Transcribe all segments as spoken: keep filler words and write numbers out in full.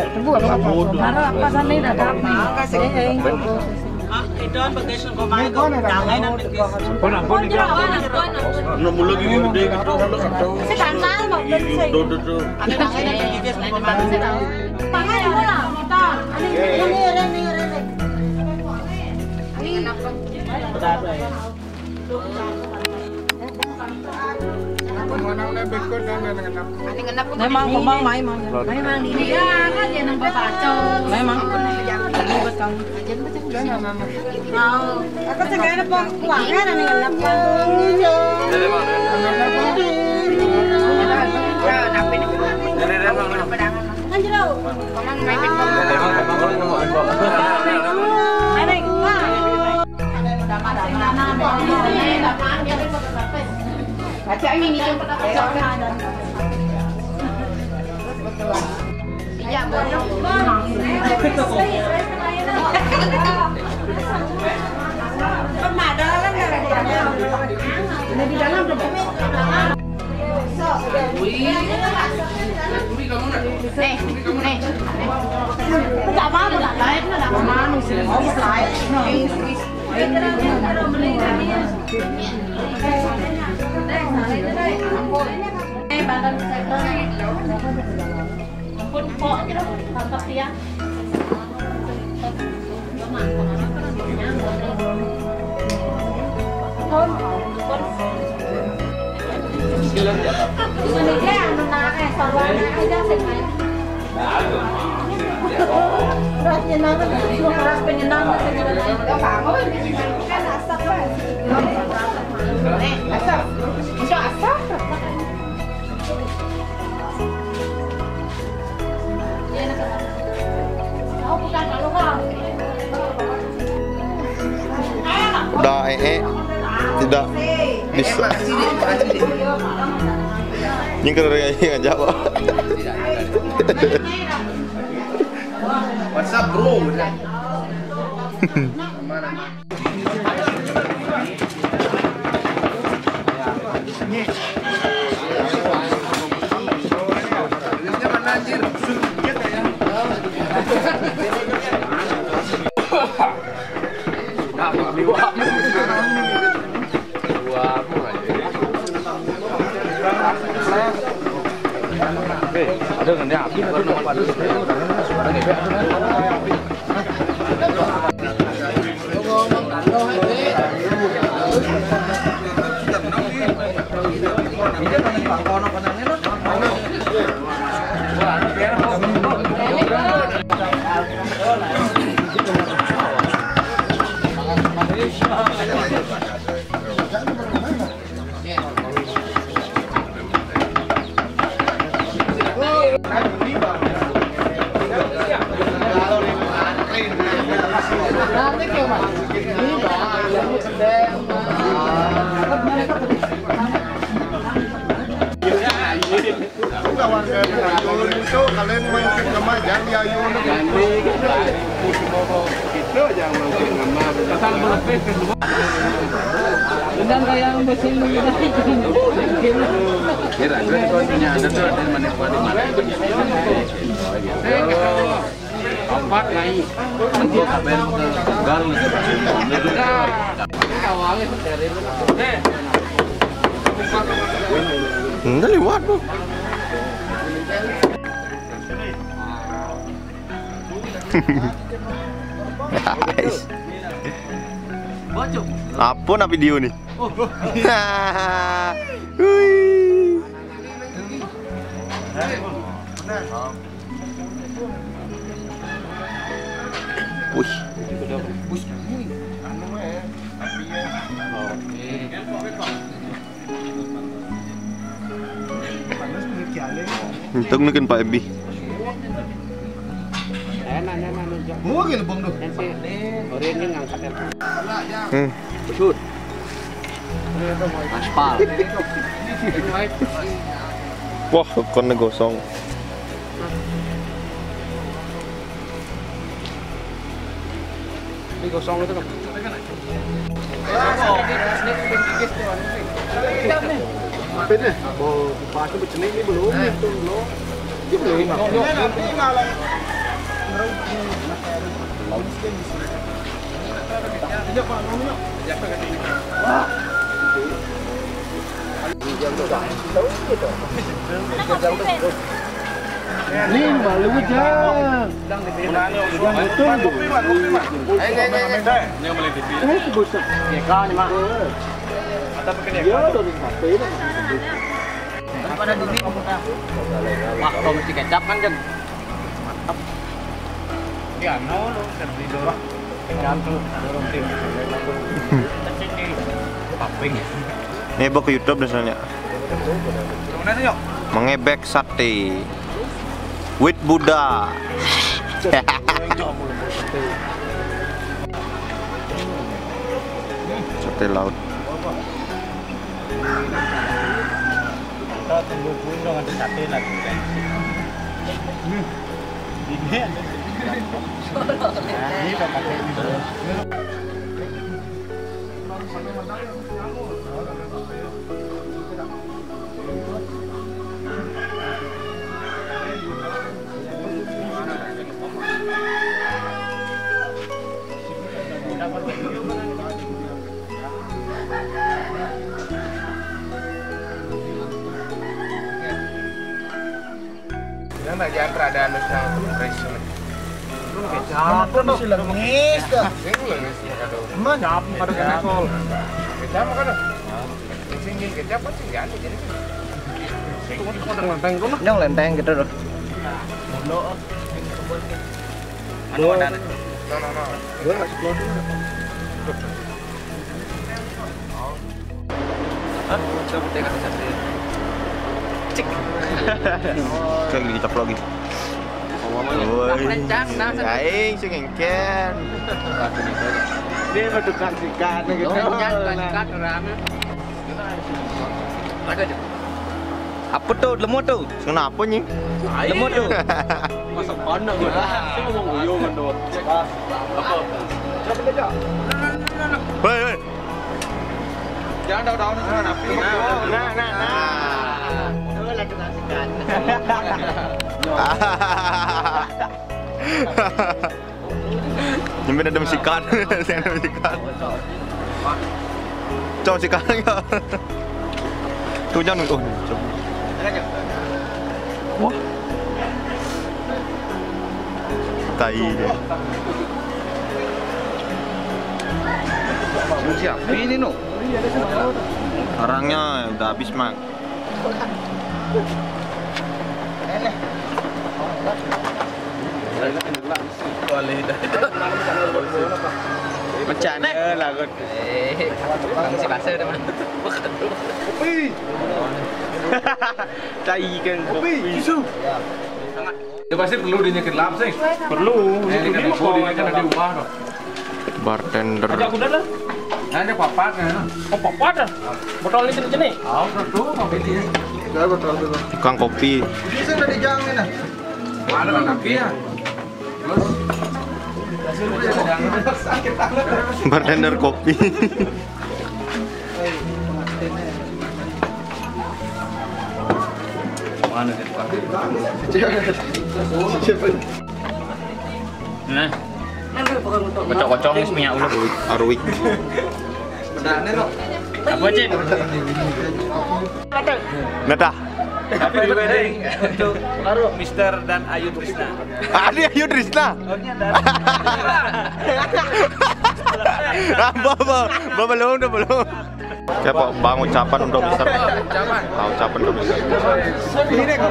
Baru apa sana ini ada apa? Hah? Ito ang bagay ng kumain ko. Dangay ng bagay. Pon, pon, pon. Ano mo lagi yung day ito? Wala ka daw. Si Kansan, magdun sa'yo. Yung dodo to. Ano na kaya ng bagay ng kumain? Pangalan mo lang. Ano yung Manang na bigko na nanganap. Memang kumang may mang. May mang dili. Yan, yan ang babato. May mang. Libat kang. Yan, yan, yan. Oo. Ako sa gana po ang kuha. Yan ang nanganap. Angelo. Kumang may bigko. Aray. Nih, nih. Enggak apa-apa, enggak live, enggak apa-apa. Eh, bantu saya. Ampun, kok. Tangkap dia. Ras nyenang, ras penyenang, ras penyenang. Asap, asap. Udah, eh, eh. Tidak bisa. Ini kalau yang jawab. What's up, bro? Mana, mana? Eh, ada kan dia api, ada nomor pada. Ada ngebek, ada kan? Enggak, warga Ayun itu kalian main ke rumah, jangan di Ayun. Itu jangan main ke rumah. Benar kayak yang besi lu. Kira gue punya ada tuh, ada mana, mana. Empat naik. Nanti sampai ke Tegal. Enggak liwat tuh. Guys. Apa nak video nih? Wih. Wih. Untung nih kan Pak Ebi. Enak, enak, enak. Gua gini, Bang, tuh. Kan si Orin ini ngangkat ya. Hmm. Shoot. Aspal. Wah, kon gosong. Ini gosong itu, Bang. Apa ini? Bau kupas itu bercenik ini belum, itu belum. Ini belum. Ini malu aja. Jangan betul tuh. Eh, itu bocah. Ya, kan, Mak. Iya, dari H P itu. Pada dulu, Bang. Wah, kalau mesti kecap kan, Jen. Mantap. Iya, no, lo, kan didorong. Kecap tuh, dorong tim. Paping. Ini bawa ke YouTube deh soalnya. Mana tuh, yuk? Mengebek sate. With Buddha. Sate laut. Kita tunggu pun dong, ada sate lagi, kan. Ini. Nah, ini udah pakai ini. Yang nak jangan ada anu yang fresh nih. Lu kecap, lu masih lemis dah. Ini lemis nih, aduh. Mana? Kecap, ada kena sol. Kecap apa dah? Sing kecap apa sih? Jangan jadi. Itu kan ada lenteng tuh, nah. Yang lenteng gitu loh. Bodoh. Mana modal? Gua nggak sekolah. Hah? Coba tengok satu. Cek. Cek lagi, cek lagi. Woi. Kencang, nah, satu. Aing sing engken. Dia bertukar sikat gitu. Kencang, tukar sikat orang. Apa tuh, lemot tuh? Kenapa, Nying? Lemot tuh. Masa pandang gua. Saya ngomong uyo kan tuh. Apa? Hei, hei. Jangan tahu-tahu nih, jangan napi. Nah, nah, nah, nah. Tuh, lagi kasihkan. Nyemil ada mesikat. Saya ada mesikat. Cok, sikat ya. Tuh, jangan. Oh, cok. Wah. Tai dia. Siapa ini, no? Orangnya udah habis, Mang. Macam mana lah, Gun? Eh, masih basah dah, Mang. Tai kan kopi. Kopi, tisu. Ya, pasti perlu dinyakin lap sih. Perlu. Ini kan perlu dinyakin, nanti ubah dong. Bartender. Aja udah lah. Nah, ini papat ya. Oh, papat dah. Botol ini sini. Oh, tuh, tuh, kopi dia. Saya botol dulu. Tukang kopi. Ini saya udah dijangin, nah. Mana kan kopi ya? Terus? Bartender kopi. Mana dia tukang? Siapa? Nah. Kocok-kocok nih minyak ulo. Arwik. Apa, Cin? Nada. Happy birthday untuk Mister dan Ayu Trisna. Ah, ini Ayu Trisna. Apa, apa? Apa, belum, udah belum. Siapa? Bang, ucapan untuk Mister. Ucapan. Ah, ucapan untuk Mister. Ini kok.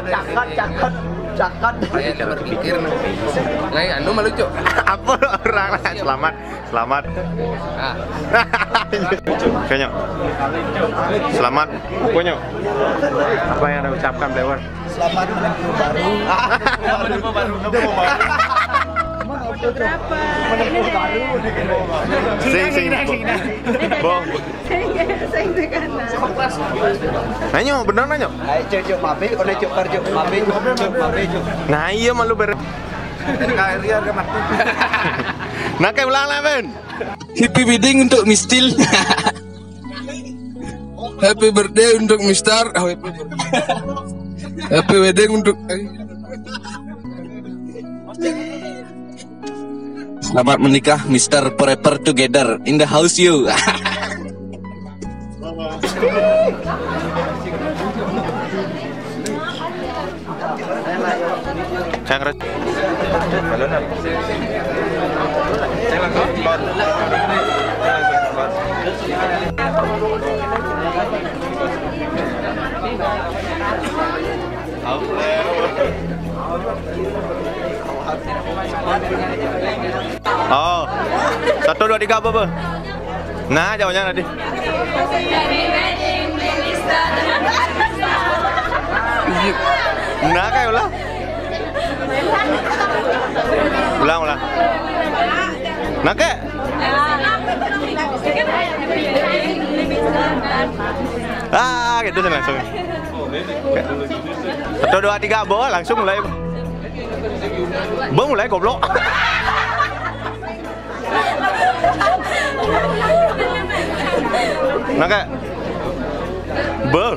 Cakat, cakat, cakat. Saya berpikir. Nah, anu malu, Cuk. Apa orang? Selamat, selamat. Ah. Kayaknya. Selamat. Pokoknya. Apa yang Anda ucapkan, Blewer? Selamat menempuh baru. Menempuh baru. Menempuh baru. Sing, sing. Bo. Sing, sing tekan. Nanyo, bener nanyo. Ayo, cuk, cuk, mabe, oleh cuk, par, cuk, mabe, cuk, cuk, mabe, cuk. Nah, iya, malu beres. N K R I harga mati. Nah, kayak ulang lah, Ben. Happy wedding untuk Mistil. Happy birthday untuk Mister. Oh, happy birthday. Happy wedding untuk. Selamat menikah, Mister Forever Together. In the house, you. Saya ngeres. Halo, Nam. Saya langsung keluar. Saya langsung keluar. Oh. Satu, dua, tiga, apa, apa? Nah, jawabnya tadi. Nah, kayak ulah. Ulang, ulang. Nah, kayak. Ah, gitu sih langsung. Satu, dua, tiga, bo, langsung mulai. Bo, mulai, goblok. Nah, kayak. Bo.